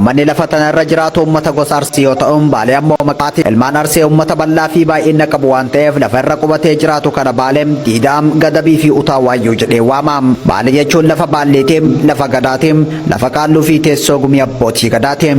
Uummanni lafa tana irra jiraatu uummata gosa Arsii yoo ta'u, Baalee ammoo maqaati. Ilmaan Arsii uummata bal'aa fi baay'ina qabu waan ta'eef lafa irra qubatee jiraatu kana Baalee, Diidaa, Gadabii fi Utaa Waayyuu jedhee waama. Baalee jechuun lafa Baalleeti, lafa Gadaati, lafa Qaalluu fi teessoo gumii abbootii Gadaati.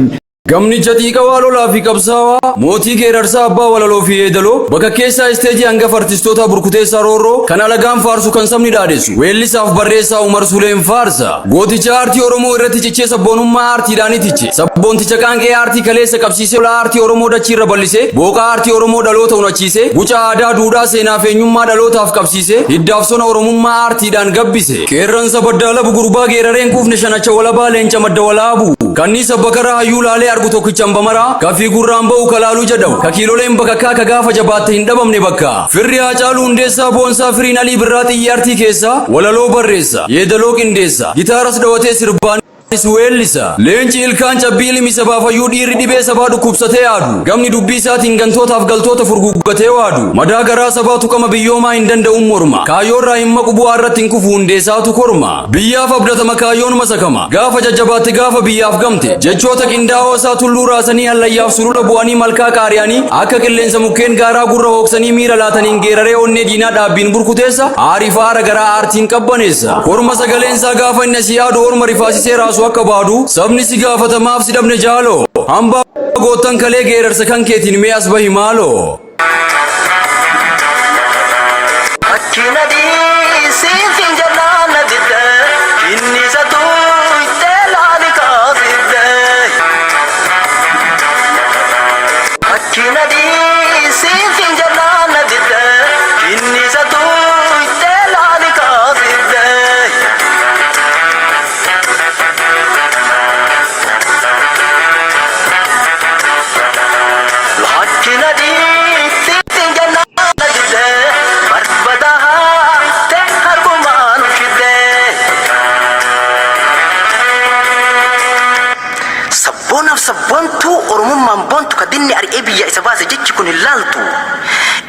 Gamnicha xiiqawaa lolaa fi qabsaawaa, mootii geerarsaa abbaa walaloo fi yeedaloo, bakakkeessaa isteejii hangafa artistoota burkuteessaa roorroo, kan alagaan faarsu kan sabni dhaadessu, weellisaaf barreessaa Umar Suleen faarsa. Gooticha aartii Oromoo irratti cichee sabboonummaa aartiidhaan itiche. Sabboonticha qaanqee aartii kaleessa qabsiisee lolaa aartii Oromoo dachii irra bal'isee, booqaa aartii Oromoo dhaloota unachiisee, guca aadaa, duudhaa, seenaa fi eenyummaa dhalootaaf qabsiisee, hiddaaf sona Oromummaa aartiidhaan gabbise. Qeerransa baddaa labu gurbaa geerareen kuufne shanacha walabaa leenca madda walaabu. Kanniisa bakaraa hayyuu laalee argu tokkichan bamaraa, ka fiigurraan ba'u kalaaluu jedhamu, ka kiiloleen bakakkaa ka gaafa jabaatte hin dhabamne bakka. Firri Haacaaluu Hundeessaa Boonsaa Firiin Alii Birraa xiyyaartii keessaa walaloo barreessa, yeedaloo qindeessa, gitaaras dhawatee sirbaanis weellisa. Leenci ilkaan cabbii ilmi sabaaf hayyuu dhiirri dhibee sabaa dhukkubsatee yaadu. Gamni dubbii isaatiin gantootaaf galtoota furguggatee waadu. Madaa garaa sabaa tuqama biyyoomaa hin danda'uun morma. Kaayyoorraa hin maqu bu'aa irratti hin kufu hundeessaatu korma. Biyyaaf abdatama kaayyoon masakama. Gaafa jajjabaatte gaafa biyyaaf gamte. Jechoota qindaa'oo isaa tulluu raasanii hallayyaaf sulula bu'anii malkaa qaari'anii akka qilleensa mukkeen gaaraa gurra hooksanii miira laataniin geeraree onnee diinaa dhaabbiin burkuteessa. Aariif aara garaa aartiin qabbaneessa. Korma sagaleen isaa gaafa inni asii yaadu orma rifaasisee raasu akka baadu sabni si gaafatamaaf si dhabne jaaloo. Hambaa goottan kalee geerarsa kan keetiin mee as bahi maaloo. Fakkiin adii siif hin jennaan na didde inni isa tuuttee laali kaasifte. Fakkiin adii siif hin jennaan na didde inni isa tuuttee laali kaasifte. Fakkiin adii siif hin jennaan na didde barbadaa ta'e harkumaan fidde. Sabboonaaf sabboontuu Oromummaan boontu ka dinni ari'ee biyya isa baase jechi kun hin laaltu.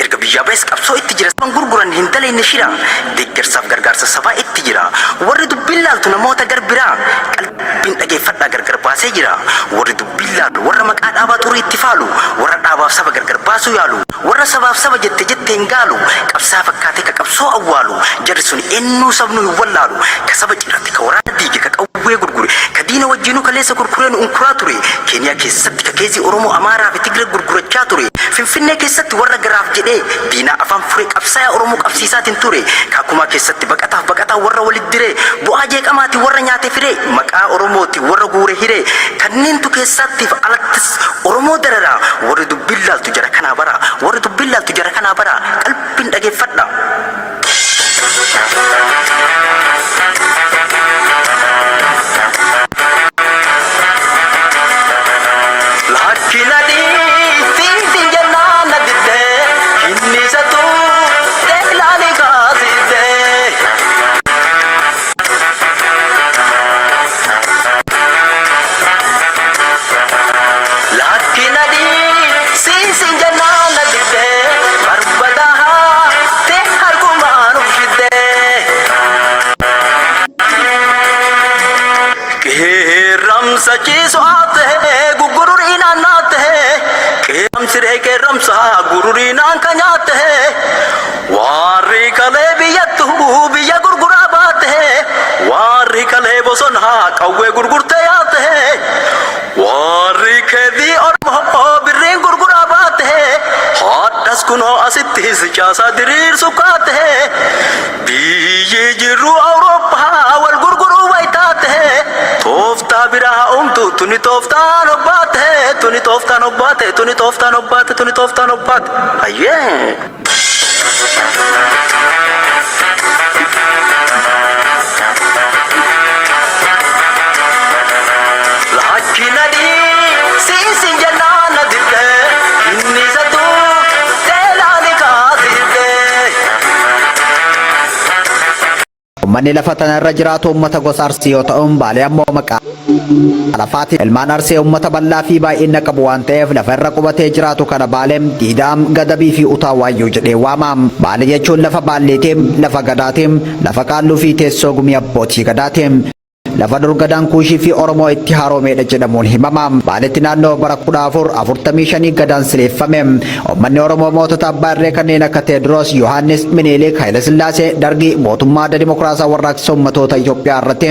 Erga biyyaa ba'es qabsoo itti jira saban gurguran hin dalagne shira. Deeggarsaaf gargaarsa sabaa itti jira. Warri dubbiin laaltu namoota gar biraa qalbiin dhageeffadhaa gargar baasee jira. Warri dubbiin laalu warra maqaa dhaabaa xurii itti faalu warra dhaabaaf saba gargar baasuu yaalu warra sabaaf saba jette jette hin gaalu qabsaa fakkaatee ka qabsoo awwaalu jarri sun ennuu sabnuu hin wallaalu ka saba cirate ka waraana diige ka qawwee gurgure ka diina wajjinuu kaleessa kurkuree nu unkuraa ture Keeniyaa keessatti ka keezii Oromoo Amaaraa fi Tigree gurgurachaa ture Finfinnee keessatti warra garaaf jedhee diinaa afaan furee qabsaayaa Oromoo qabsiisaatiin ture Kaakumaa keessatti baqataaf baqataa warra walit diree bu'aa jeeqamaati warra nyaate firee maqaa Oromooti warra guure hiree kanneentu keessaattiif alattis Oromoo dararaa warri dubbiin laaltu jara kanaa bara warri dubbiin laaltu jara kanaa bara qalbiin dhageeffadha. Lakki nadii fiifi jennaan na didde inni isa tuuttee ilaali kaasifte. Lakki nadii siinsi jennaan na didde barbadaa haate harkumaan of fidde. Qeerramsa ciisu haate guggururii naannaate qeerramsi ree qeerramsa gururii naan ka nyaate warri kalee biyyattu biyya gurguraa baate warri kalee bosonaa qawwee gurgurtee yaate warri keedii oromoo birriin gurguraa baate hadhas kunoo asitti si caasaa diriirsu kaate biyyi jirru Awurooppaa wal gurguruu wayitaate tooftaa biraa uumtu tuni tooftaan obbaate tuni tooftaan obbaate tuni tooftaan obbaate tuni tooftaan obbaate ayyee. Lakki nadii siinsi jennaan na didde inni isa tuuttee laali kaasifte. Uummanni lafa tana irra jiraatu uummata gosa Arsii yoo ta'u, Baalee ammoo maqaa lafaati. Ilmaan Arsii uummata bal'aa fi baay'ina qabu waan ta'eef lafa irra qubatee jiraatu kana Baalee, Diidaa, Gadabii fi Utaa Waayyuu jedhee waama. Baalee jechuun lafa Baalleeti, lafa Gadaati, lafa Qaalluu fi teessoo gumii abbootii Gadaati. Lafa dur Gadaan Kuushii fi Oromoo itti haaromeedha jedhamuun himama. Baaletti naannoo bara 1445 Gadaan sireeffame. Uummanni Oromoo mootota abbaa irree kanneen akka Teediroos, Yohaannis, Minilik, Hayilasillaasee, Dargii, mootummaa adda dimokiraasaa warraaqsa uummatoota Itoophiyaa irratti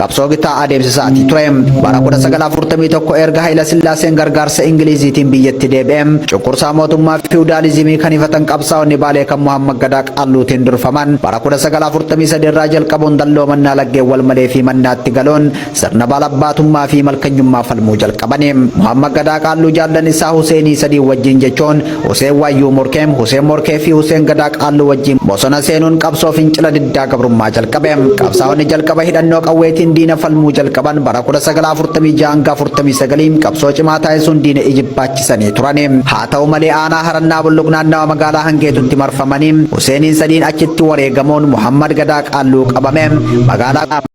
qabsoo gitaa adeemsisaatii ture. Bara 1941 erga Hayilasillaaseen gargaarsa Ingiliziitiin biyyatti deebi'e, cunqursaa mootummaa fiwudaalizimii kan hifatan qabsaa'onni Baalee kan Muhammad Gadaa Qaalluutiin durfaman bara 1943 irraa jalqabuun Dalloo Mannaa laggeen Walmalee fi Mannaatti galuun sirna baalabbaatummaa fi malkanyummaa falmuu jalqabani. Muhammad Gadaa Qaalluu jaallan isaa Huseenii sadii wajjin jechuun Huseen Waayyuu Morkee, Huseen Morkee fi Huseen Gadaa Qaalluu wajjin bosona seenuun qabsoo fincila diddaa gabrummaa jalqabe. Qabsaa'onni jalqaba hidhannoo qawweetiin diina falmuu jalqaban bara 1946 hanga 49 qabsoo cimaa taasisuun diina ijibbaachisanii turani. Haa ta'u malee aanaa Harannaa Bulluq naannawa magaalaa Hangeetutti marfamanii Huseeniin sadiin achitti wareegamuun Muhammad Gadaa Qaalluu qabame. Magaalaa.